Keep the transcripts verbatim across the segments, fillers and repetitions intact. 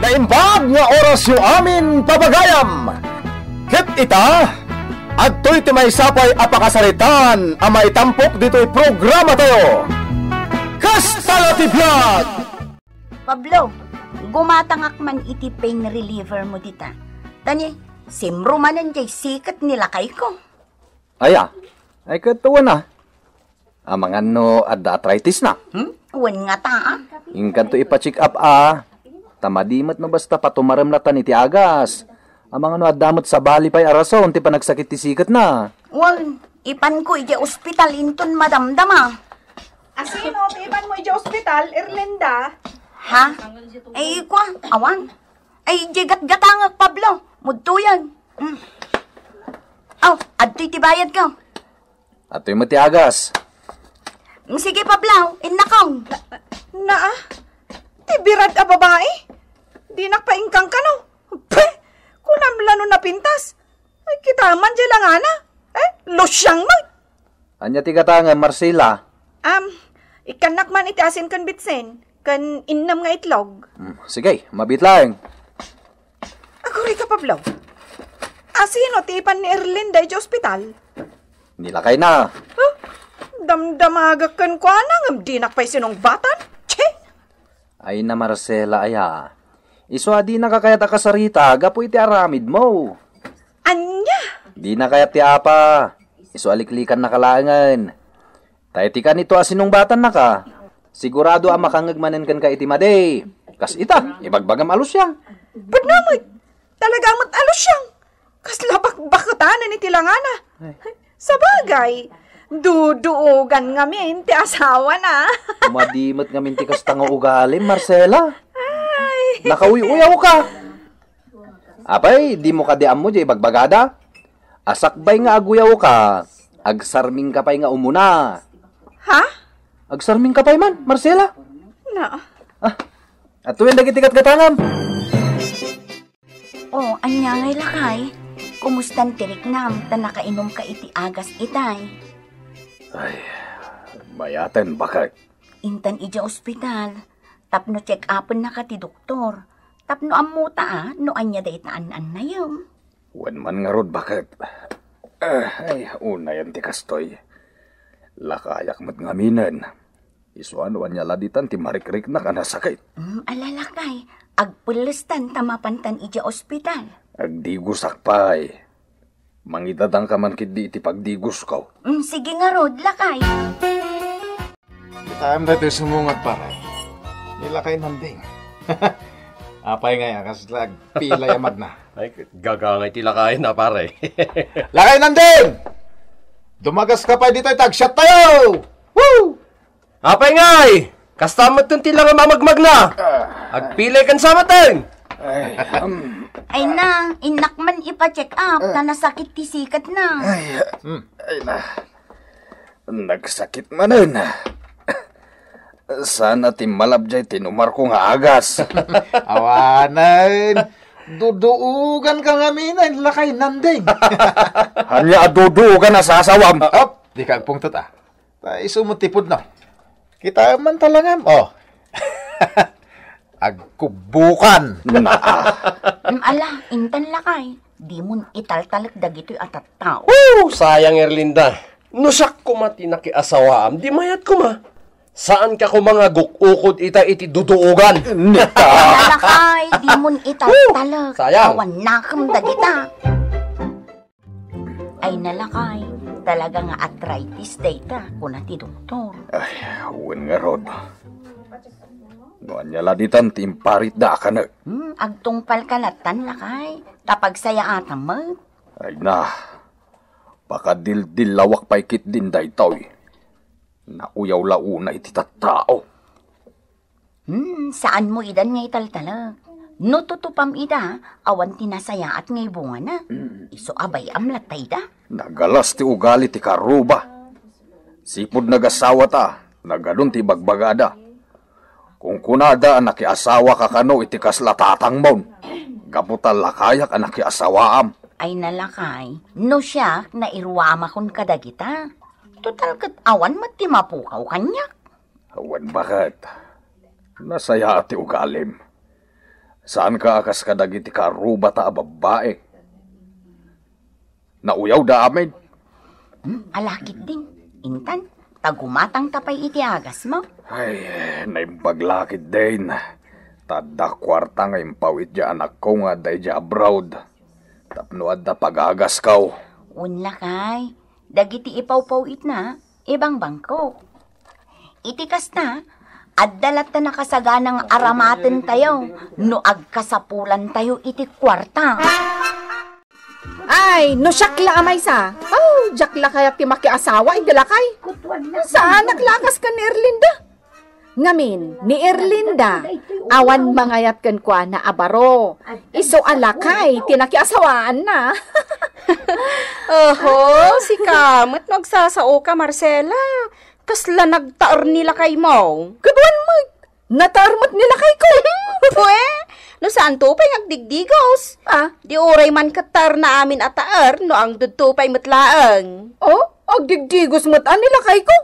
Naimbag nga orasyo amin, papagayam! Ket ita, adtoy ti maysa pay a pakasaritaan a maitampok ditoy programatayo. Kasta la ti biag! Pablo, gumatangak man iti pain reliever mo dita. Tani, simro manen jay siket ni lakayko. Aya, ay ket wen a. Amangan no adda arthritis na. Hmm? Wen ngata, a. Inkanto ipa-check up a. Ta madi met no basta patumarem latta iti agas. Amangan no adda met sabali pay a rason ti panagsakit ti siket na. Wen, ipanko iti ospital inton madamdama. Asino ti ipanmo iti ospital, Erlinda? Ha? Ay, kua, awan. Ay, di gatgatangak, Pablo. Mudtoyan. Mm. Aw, adtoy ti bayadko. Adtoy met ti agas. Mm, sige, Pablo, innakong. Na, na, ah? Ti birad a babai? Dinak pa inkangkano. Peh! Kunam la no napintas. Ay, kita man di langana. Eh, lusyang man. Ania ti gatangem, Marcela? Am, ikkannak man iti asin ken bitsin, ken innem nga itlog. Hmm, sige, mabit laeng. Agurayka, Pablo. Asino ti ipan ni Erlinda iti ospital? Ni lakayna. Huh? Damdamagak kenkuana ngem dinak pay sinungbatan. Che! Ay na, Marcela, aya. Isu a dinaka kayat a kasarita gapu iti aramidmo. Ania? Dina kayat ti apa. Isu a liklikannaka laengen. Ta iti kanito a sinungbatannaka, sigurado a makangngeg manen kenka iti madi. Kas ita, ibagbagam a lusyang. Benno met, talaga met a lusyang. Kasla bakbaketanen iti langana. Ay. Sabagay, duduogan ngamin ti asawana. Madi met ngamin ti kasta nga ugalim, Marcela. Ay. Nakauy-uyawka. Apay, dimo kadi ammo diay ibagbagada? A sakbay nga aguyawka, agsarmingka pay nga umuna. Ha? Agsarmingka pay man, Marcela? Na. Ah, adtoyen dagiti gatgatangam. O, ania ngay, lakay? Kumustan ti riknam ta nakainumka iti agas itay? Ay, mayaten, baket. Intan idiay ospital, tapno check-upennaka ti doktor, tapno ammota a no ania dayta an-annayem. Wen man ngarud, baket. Ah, ay, unayen ti kastoy. Lakayak met ngaminen. Isu a no ania la ditan ti marikriknak a nasakit. Mm, ala, lakay, agpellestan ta mapantan idiay ospital. Agdigosak pay. Mangidadanka man ketdi iti pagdigosko. Mm, sige ngarud, lakay. Kitaem daytoy sumungot, pare. Ni lakay Nanding. Apay ngay a kasla agpilay a magna? Ay, gaga ngay ti lakay na, pare. Lakay Nanding! Dumagaska pay ditoy ta agsiattayo! Woo! Apay ngay! Kasta metten ti langam a magmagna! Ah. Agpilay ken sa metten! Ay, um. Ay na, innak man ipa-check up, ta nasakit ti siketna. Ay, hmm. Ay na. Nagsakit manen. Saan a timmalab diay tinumarko nga agas? Awanen. Duduoganka ngaminen, lakay Nanding. Ania a duduogan a sasawam? Ah, op, dika agpungtot, a. Ta isu met ti pudno. Kitaem man ta langam, o. Agkubbukan. Naa. Mm, ala, intan lakay. Dimon italtalek dagitoy a tattao. Woo! Sayang, Erlinda. No siak koma ti nakiasawaam, di mayat koma. Saanka koma nga guk-ukod ita iti duduogan. Nita. Ala, lakay, dimon italtalek. Woo! Sayang. Awan nakem dagita. Ay na, lakay, talaga nga arthritis dayta, kuna ti doktor. Ay, wen ngarud. No ania la ditan ti imparitda a kanek? Hmm, agtungpalka lattan, lakay, ta pagsayaatam met. Ay na, pakadildillawak pay ketdin daytoy. Nauyaw la unay ti tattao. Hmm, saanmo idan nga italtalek. No tutupam ida, awan ti nasayaat nga ibungana. Mm. Isu a bay-am latta ida. Nagalas ti ugali ti karuba. Sipud nagasawata, nagadun ti ibagbagada. Kunkunada a nakiasawaka kano iti kasla tatangmon. Gapu ta lakayak a nakiasawaam. Ay na, lakay, no siak, nairuamakon kadagita. Total ket awan met ti mapukaw kaniak. Wen, baket. Nasayaat ti ugalim. Saanka a kas kadagiti karrubata a babbai. Nauyawda amin. Ala ketdin, intan, ta gumatangta pay iti agasmo. Ay, naimbag la ketdin. Ta adda kuarta nga impaw iti anakko nga adda idiay abroad. Tapno adda pagagasko. Wen lakay, dagiti ipawpawitna, ibangbangko. Iti kasta, adda latta nakasagana nga aramatentayo no agkasapulantayo iti kuarta. Ay, no siak la a maysa, oh, diak la kayat ti makiasawa iti lakay. Saanak la a kas ken ni Erlinda. Ngamin, ni Erlinda, awan mangayat kenkuana a baro. Isu a lakay ti nakiasawaanna. Oho, sika met no agsasaoka, Marcela. Kasla nagtaer ni lakaymo? Kaduan met, nataer met ni lakayko. Pwe, no saanto pay nga agdigdigos? Ah? Di uray man ket taerna amin a taer no agdudto pay met laeng. Oh, agdigdigos met a ni lakayko.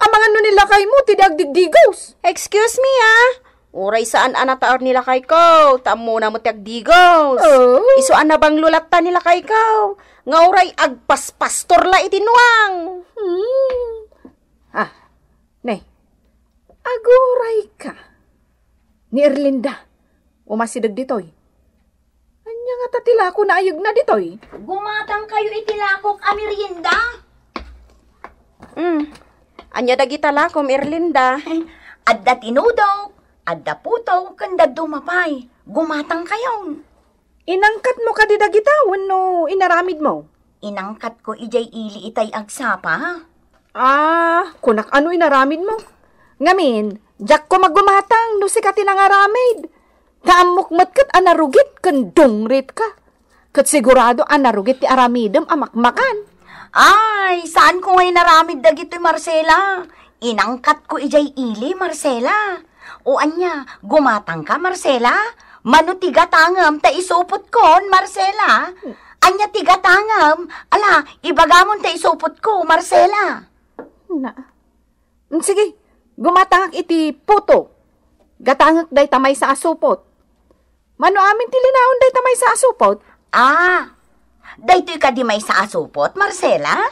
Amangan no ni lakaymo ti di agdigdigos. Excuse me, ah. Uray saan a nataer ni lakayko, ta ammona met ti agdigos. Oh. Isu a nabanglo latta ni lakayko, nga uray agpaspastor la iti nuang. Hmm. Ah, ne. Aguray ka. Ni Erlinda, umasideg ditoy. Ania ngata ti lako naayegna ditoy? Gumatangkayo iti lakok a merienda. Hmm. Ania dagita lakom, Erlinda? Adda tinudok, adda puto, ken dadduma pay. Gumatangkayon. Inangkatmo kadi dagita wenno inaramidmo? Inangkatko idiay ili itay agsapa. Ah, kunak ano inaramidmo. Ngamin, diakko magumatang no sika ti nangaramid. Ta ammok met ket a narugit ken dungrit ka. Ket sigurado a narugit ti aramidem a makmakan. Ay, saanko nga inaramid dagitoy, Marcela. Inangkatko idiay ili, Marcela. O ania, gumatangka, Marcela? Mano ti gatangem ta isupotkon, Marcela? Ania ti gatangem? Ala, ibagamon ta isupotko, Marcela. Na. Mm, sige, gumatangak iti puto. Gatangek dayta maysa a supot. Mano amin ti linaon dayta maysa a supot? Ah, daytoy kadi maysa a supot, Marcela?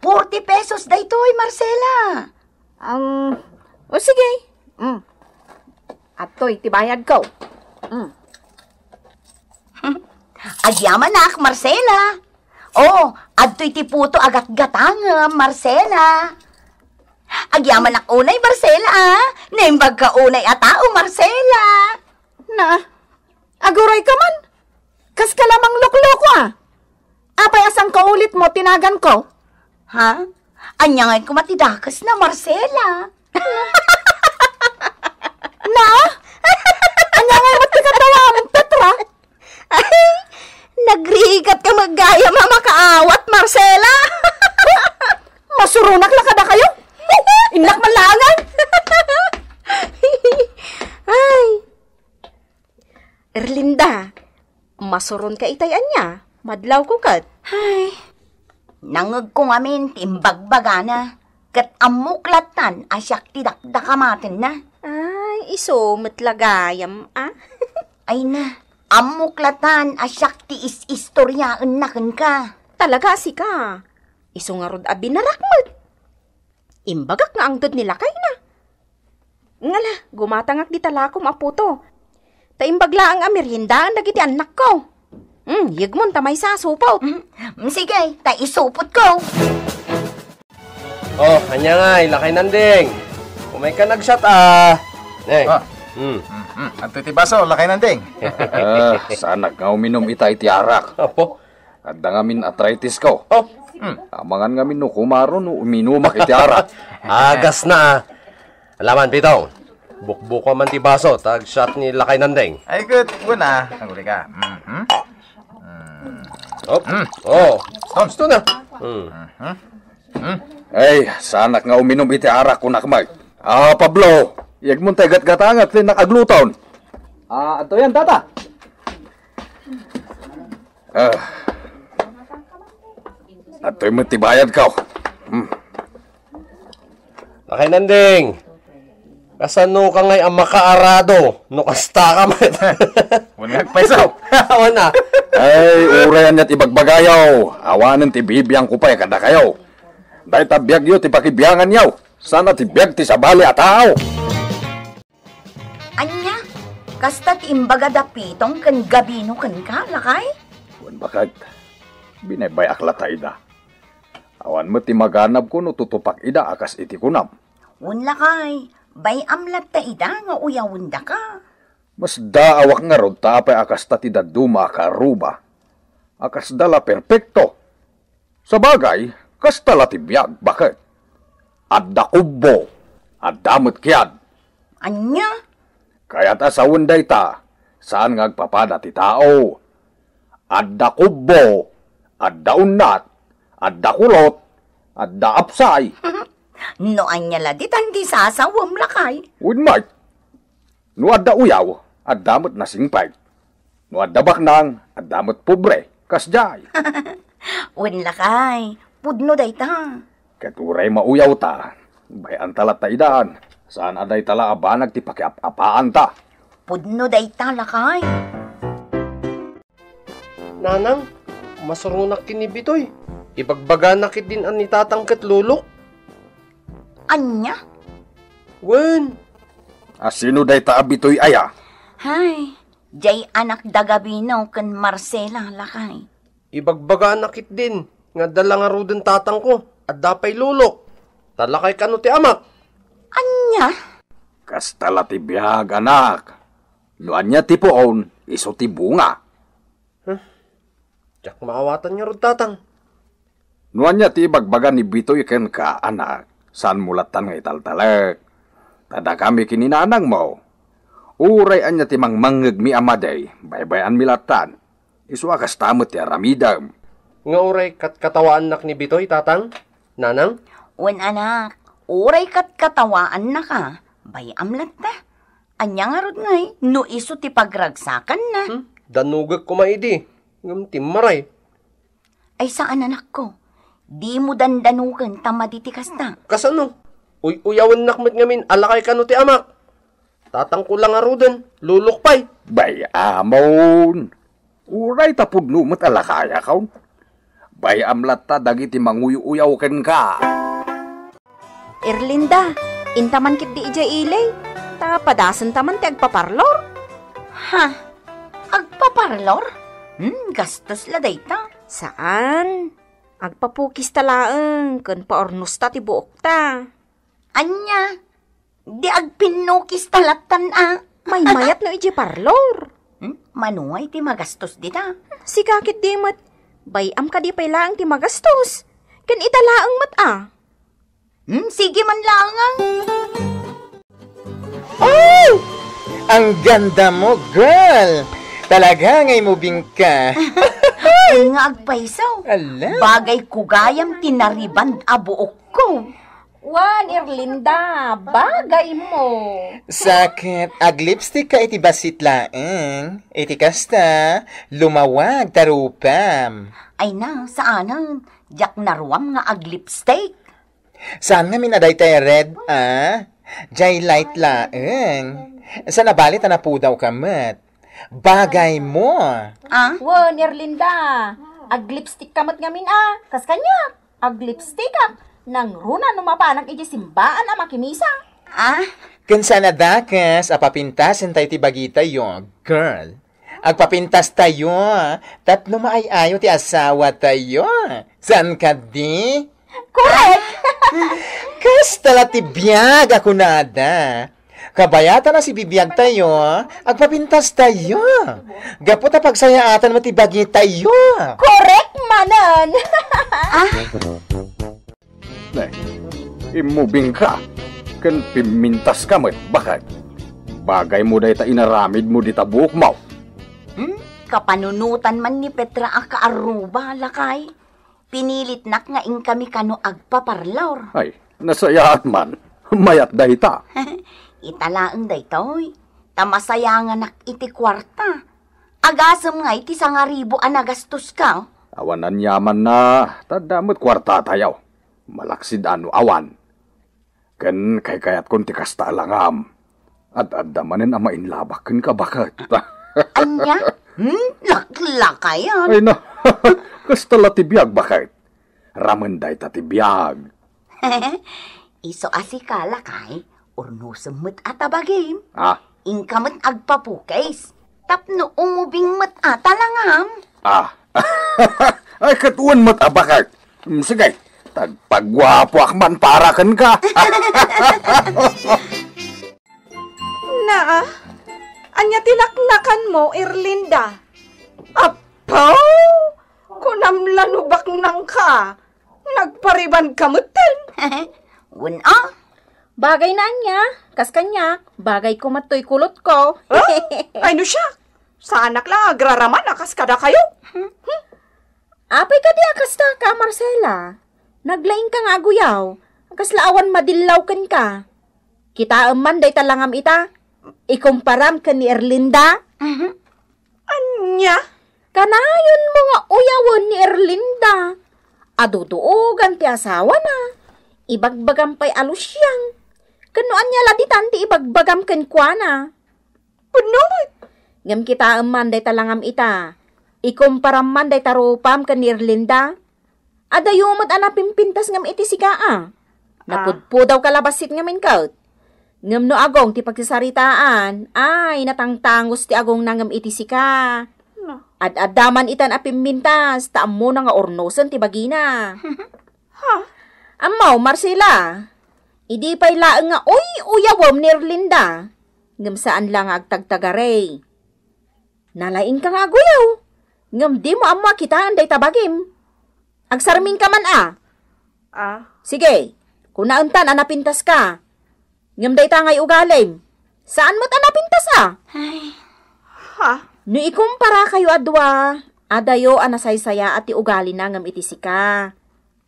Forty pesos daytoy, Marcela. Um, o sige. Mm. Adtoy ti bayadko. Mm. Agyamanak, Marcela. Oh, adtoy ti puto a gatgatangem, Marcela. Agyamanak unay, Marcela, ah. Naimbagka unay a tao, Marcela. Na, aguray ka man. Kas ka lamang lokloko, ah. Apay a sangkaulit mo ti naganko? Ha? Ania ngay koma ti dakesna, Marcela? Na? Ania ngay met ti kadawam, Petra? Ay, nagrigat ka met gayam a makaawat, Marcela. Masuronak la kadakayo. Innak man laangan. Ay. Erlinda, masuronka itay ania? Madlawko ket. Ay, nangngegko ngamin ti imbagbagana, ket ammok lattan a siak ti dakdakamatenna. Ay, isu met la gayam, a? Ay na, ammok lattan a siak ti is-istoriaenna kenka. Talaga a sika? Isu ngarud a binarak met. Imbagak nga angted ni lakayna. Ngala, gumatangak dita lakom a puto. Ta imbag laeng a meriendaan dagiti annakko. Hmm, yegmon ta maysa a supot. Hmm, sige, ta isupotko. Oh, ania ngay, lakay Nanding? Umayka nagshot, ah. Eh. Ah. Hmm. Hmm, hmm. Adtoy ti baso, lakay Nanding. Ah, saanak nga uminum ita iti arak. Apo. Adda ngamin arthritis ko. Oh. Hmm. Amangan ngamin no kumaro no uminumak iti arak. Agasna, ah. Alaman, Pitong. Bukbuko man ti baso, ta agshot ni lakay Nandeng. Ay, good. Kuna, naguli ka. Mhm. Hmm. Op. Hmm. Oh. Stone. Stone na. Hmm. Mhm. Hmm. Ay, saanak nga uminum iti arak, kunak, Mike. Ah, Pablo, yegmon tay gatgatangat, ti nakagluton. Ah, adtoy, tata. Ah. Adtoy met ti bayadko. Hmm. Lakay Nanding. Kasano ka ngay a makaarado no kasta ka met? Wen nga agpayso. Awan a. Ay, uray aniat ibagbagayo. Awanen ti bibiangko pay kadakayo. Dayta biagyo ti pakibianganyo. Sana ti biag ti sabali a tao. Ania? Kasta ti imbaga da Pitong ken Gabino kenka, lakay? Wen, baket. Binaybay-ak latta ida. Awan met ti maganabko no tutupak ida a kas iti kunam. Wen, lakay, bay-am latta ida nga uyawendaka. Masdaawak ngarud ta apay a kasta ti dadduma a kaarruba, a kasda la perpekto. Sabagay, kasta la ti biag, baket. Adda kubbo, adda met kiad. Ania? Kayat a sawen dayta, saan nga agpapada ti tao. Adda kubbo, adda unnat, adda kulot, adda apsay. No ania la ditan ti sasawem, lakay? Wen met. No adda uyaw, adda met nasingpet. No adda baknang, adda met pobre. Kasdiay. Wen, lakay, pudno dayta. Ket uray mauyawta, bay-anta latta idan. Saan a dayta la a banag ti pakiap-apaanta. Pudno dayta, lakay. Nanang, masuronak ken ni Bitoy. Ibagbagana ketdin a ni Tatang ket Lolok. Ania? Wen. A sino dayta a Bitoy aya? Hay, jay anak da Gabino ken Marcela, lakay. Ibagbagana ketdin nga adda la ngaruden tatangko, adda pay Lolok. Ta lakay kano ti amak. Ania? Kasta la ti biag, anak. No ania ti puon, isu ti bunga. Huh? Diak maawatan ngarud, Tatang. No ania ti ibagbaga ni Bitoy kenka, anak, saanmo lattan nga italtalek. Ta dakami ken ni nanangmo. Uray ania ti mangmangngegmi a madi, baybay-anmi lattan. Isu a kasta met ti aramidem. Nga uray katkatawaannak ni Bitoy, Tatang, Nanang? Wen, anak, uray katkatawaannaka, bay-am latta. Ania ngarud ngay no isu ti pagragsakanna? Hmm? Danugek koma idi, ngem timmaray. Ay saan, anakko. Dimo dandanogen ta madi ti kasta. Kasano? Uy-uyawennak met ngamin a lakay kano ti amak. Tatangko la ngaruden, Lolok pay. Bay-amon. Uray ta pudno met a lakayakon. Bay-am latta dagiti manguy-uyaw kenka. Erlinda, inta man ketdi idiay ili, ta padasenta man ti agpaparlor. Ha? Agpaparlor? Hmm, gastos la dayta. Saan. Agpapukista laeng ken paurnosta ti buokta. Ania? Di agpinnukista lattan a. Maymayat no idiay parlor. Hmm? Mano ngay ti magastos dita? Sika ketdi met. Bay-am kadi pay laeng ti magastos. Ken ita laeng met a. Hmm, sige man laeng a. Oh! Ang ganda mo, girl! Talaga nga imubing ka. Ay nga agpayso. Ala. Bagay ko gayam ti nariband a buokko. Wan, Erlinda, bagay mo. Sakit, aglipstick ka iti bassit laeng. Iti kasta, lumawag ta rupam. Ay na, saanen. Diak naruam nga aglipstick. Saan ngamin a daytay red, a? Jay light laeng. Sa nabali ta napudaw ka met. Bagay mo. Ah? Wen, Erlinda, aglipstick ka met ngamin a. Kas kaniak, aglipstickak. Nangruna no mapanak idiay simbaan a makimisa. Ah? Ken saan a dakes a papintasen tayo ti bagitayo, girl. Agpapintastayo, tapno maay-ayo ti asawatayo. Saan kadi? Korek! Kasta la ti biag a kunada. Kabayatan a sibibiagtayo, agpapintastayo. Gapu ta pagsayaatan met ti bagitayo. Korek manen! Ah? Ne, immubing ka, ken pimmintas ka met, baket. Bagay mo dayta inaramid mo dita buok mo. Hmm? Kapanunotan man ni Petra a kaarruba, lakay. Pinilitnak nga inkami kano agpaparlor. Ay, nasayaat man. Mayat dayta. Ita laeng daytoy. Ta masayanganak iti kuarta. Agasem nga iti sangaribu a nagastoska. Awan aniamanna, ta adda met kuartatayo. Malaksid a no awan. Ken kaykayatkon ti kasta a langam. Ad-adda manen a mainlabak kenka, baket. Ania? Hmm? Laklakayan? Ay na, kasta la ti biag, baket. Ramen dayta ti biag. Isu a sika, lakay, urnosem met a ta bagim. Ah? Inka met agpapukis. Tapno umubing met a ta langam. Ah. Ay, ket wen met a baket. Mm, sige, tagpaguapoak man para kenka. Naa, ania ti laklakanmo, Erlinda? Apo! Kunam la no baknangka. Nagpariban ka metten. Wen a. Bagay na ania, kas kaniak, bagay ko met toy kulotko. Huh? Ay no siak, saanak la agraraman a kas kadakayo. Apay kadi a kasta ka, Marcela? Naglaingka nga aguyaw, a kasla awan madillaw kenka. Kitaem man dayta langam ita, ikumparam ken ni Erlinda. Ania? Kanayonmo nga uyawen ni Erlinda. Aduduogan ti asawana. Ibagbagam pay a lusiang. Ken no ania la ditan ti ibagbagam kenkuana? Pudno met. Ngem kitaem man dayta langam ita. Ikumparam man dayta rupam ken ni Erlinda. Adayo met a napimpintas ngem iti sika a. Ah. Napudpudaw ka la bassit ngamin ket. Ngem no agong ti pagsasaritaan, ay, natangtangos ti agongna ngem iti sika. No. Ad-adda man itan a pimpintas, ta ammona nga urnosen ti bagina. Ha? Ammo, Marcela, idi pay laeng nga uy-uyawem ni Erlinda, ngem saan la nga agtagtagari. Nalaingka nga aguyaw, ngem dimo ammo a kitaen dayta bagim. Agsarmingka man a. Ah. Sige, kunaentan a napintaska. Ngem dayta ngay ugalim. Saan met a napintas a. Ay. Ha? No ikumpara kayo a dua, adayo a nasaysayaat ti ugalina ngem iti sika.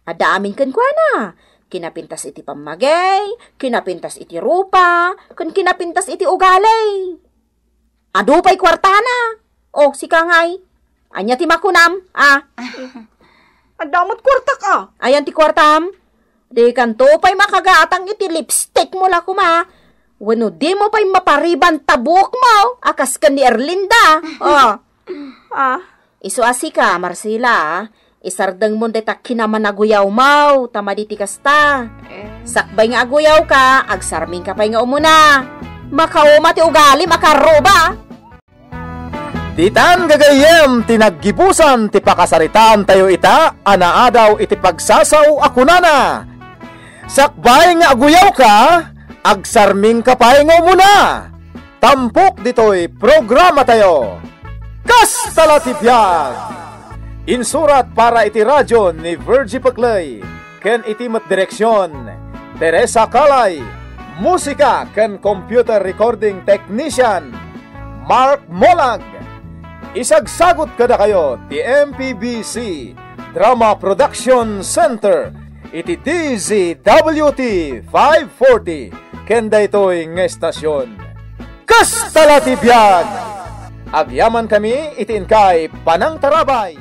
Adda amin kenkuana. Kinapintas iti pammagey, kinapintas iti rupa, ken kinapintas iti ugali. Adu pay kuartana. O, sika ngay. Ania ti makunam, a? Adda met kuartak a. Ayan ti kuartam? Dikanto pay makagatang iti lipstick mo la koma. Wenno dimo pay mapariban ta buokmo a kas ken ni Erlinda. O. Ah. Isu a sika, Marcela, isardengmon dayta kinamanaguyawmo, ta madi ti kasta. Eh. Sakbay nga aguyawka, agsarmingka pay nga umuna. Makauma ti ugalim a karruba. Ditan gagayyem ti naggibusan ti pakasaritaantayo ita a naadaw iti pagsasao a kunana, sakbay nga aguyawka, agsarmingka pay nga umuna. Tampok ditoy programatayo, Kasta la ti biag! Insurat para iti radio ni Virgie Pecley, ken iti met direksion, Teresa Calay, musika ken computer recording technician, Mark Molag. Isagsagut kadakayo ti M P B C Drama Production Center iti D Z W T five forty ken daytoy nga estasion. Kasta la ti biag! Agyamankami iti inkay panangtarabay.